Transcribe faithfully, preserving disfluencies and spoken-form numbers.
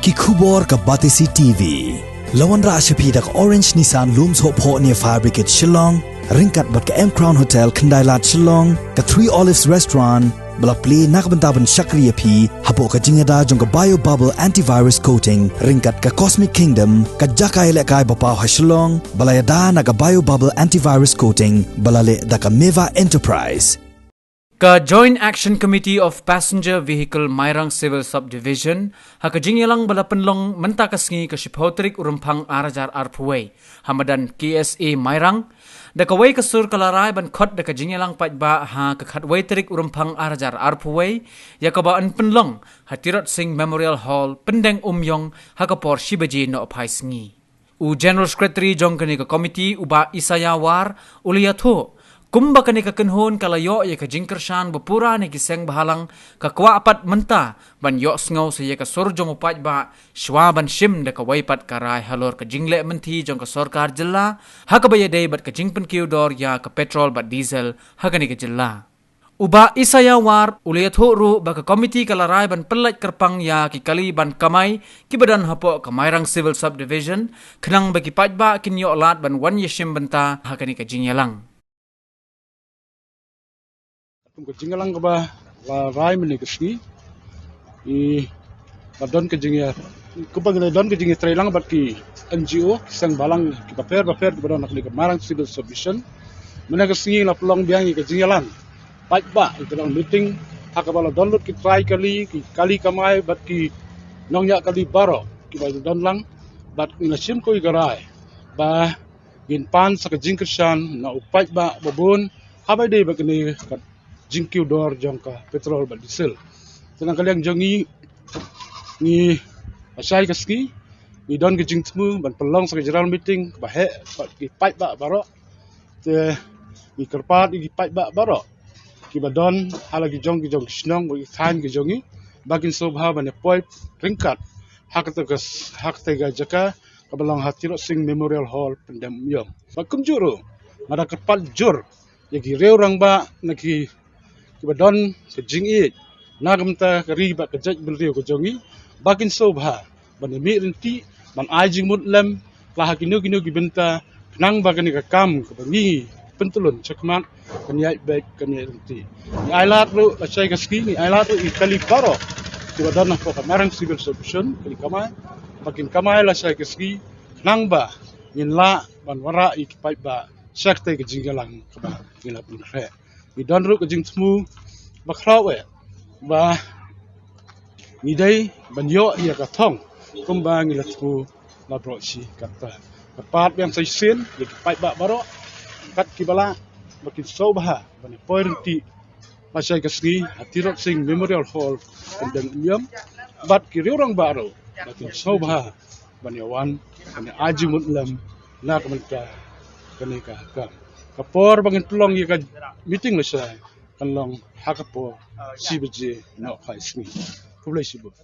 Ki khubor ka Batesi T V. La wanrah sha phi da ka Orange Nissan Lum Sohphoh near Fire Brigade Shillong, ryngkat bad ka M Crown Hotel Khyndailad Shillong, ka Three Olives Restaurant, ba la plie na ka bynta ban shakri ïa phi hapoh ka jingïada jong ka Bio Bubble Antivirus Coating, ryngkat ka Cosmic Kingdom, ka jaka ïalehkai ba paw ha Shillong, ba la ïada na ka Bio Bubble Antivirus Coating, ba la leh da ka Meva Enterprise. Ka Joint Action Committee of Passenger Vehicle Mairang Civil Subdivision, ha ka jingïalang ba la pynlong mynta ka sngi ka shiphew tarik u Rymphang ar hajar arphew wei, ha madan K S A Mairang, da kawei ka sur ka la rai ban khot da ka jingïalang paidbah ha ka khatwei tarik u Rymphang ar hajar arphew wei, ïa kaba yn pynlong ha Tirot Sing Memorial Hall, Pyndengumiong, ha ka por shi baje nohphai sngi. U General Secretary jong kane ka komiti, u Bah Isaiah War, u la ïathuh, kumba kane ka kynhun ka la ïoh ïa ka jingkyrshan ba pura na ki seng bhalang, ka kwah pat mynta ban ïohsngew sa ïa ka sur jong u paidbah, shwa ban shim da kawei pat ka rai halor ka jingleh mynthi jong ka sorkar jylla, ha kaba ïadei bad ka jingpynkiew dor ïa ka petrol bad diesel ha kane ka jylla. U Bah Isaiah War u la ïathuh ruh ba ka komiti ka la rai ban pyllait kyrpang ïa ki kali ban kamai kiba don hapoh ka Mairang Civil Subdivision, khnang ba ki paidbah kin ïoh lad ban wan ïashim bynta ha kane ka jingïalang. Kum ka jingïalang kaba la rai mynne ka sngi, i ba don ka jingïa, kumba ngi la don ka jingïatreilang bad ki N G O, ki seng bhalang kiba pher bapher kiba don ha kane ka Mairang Civil Subdivision. Mynne ka sngi la pynlong biang ïa ka jingïalang paidbah, ïa ka dang meeting, ha kaba la don lut ki trai kali, ki kali kamai bad ki nongñiah kali baroh kiba don lang, bad ngi la shim kawei ka rai ba ngin pan sa ka jingkyrshan na u paidbah ba bun, haba ïadei bad kane ka jingkiew dor jong ka petrol bad diesel. Te na ka liang jong ngi, ngi lashai ka sngi ngi don ka jingthmu ban pynlong sa ka general meeting kaba heh bad ki paidbah baroh. Te ngi kyrpad ïa ki paidbah baroh kiba don ha la ki jong ki jong ki shnong bad ki thaiñ ki jong ngi, ba kin sngewbha ban ïa poi ryngkat ha kata ka, ha kata ka jaka kaba long ha Tirot Sing Memorial Hall, Pyndengumiong. Bad kumjuh ruh nga da kyrpad jur ïa ki riew rangbah na ki, kiba don ka jingïeit na ka bynta ka ri bad ka jaitbynriew ka jong ngi, ba kin sngewbha ban ïa mih ryntih, ban ai jingmut lem la ha kino kino ki bynta, khnang ba kane ka kam kaba ngi pyntlun shakhmat kan ïaid beit, kan ïaid ryntih. Ngi ailad ruh lashai ka sngi, ngi ailad ruh ïa ki kali baroh kiba don hapoh ka Mairang Civil Subdivision, kali kamai, ba kin kamai lashai ka sngi, khnang ba ngin lah ban wanrah ïa ki paidbah sha katei ka jingïalang kaba ngi la pynkhreh. Ngi don ruh ka jingthmu ba khraw eh ba ngi dei ban ïoh ïa ka thong kumba ngi la thmu la baroh shi katta. Kyrpad biang sa shisien ïa ki paidbah baroh kat kiba lah, ba kin sngewbha ban ïa poi ryntih lashai ka sngi ha Tirot Sing Memorial Hall, Pyndengumiong, bad ki riew rangbah ruh ba kin sngewbha ban ïa wan, ban ïa ai jingmut lem na ka bynta kane ka kam. Ka por ba ngin pynlong ïa ka meeting lashai kan long ha ka por shi baje nohphai sngi. Khublei shibun.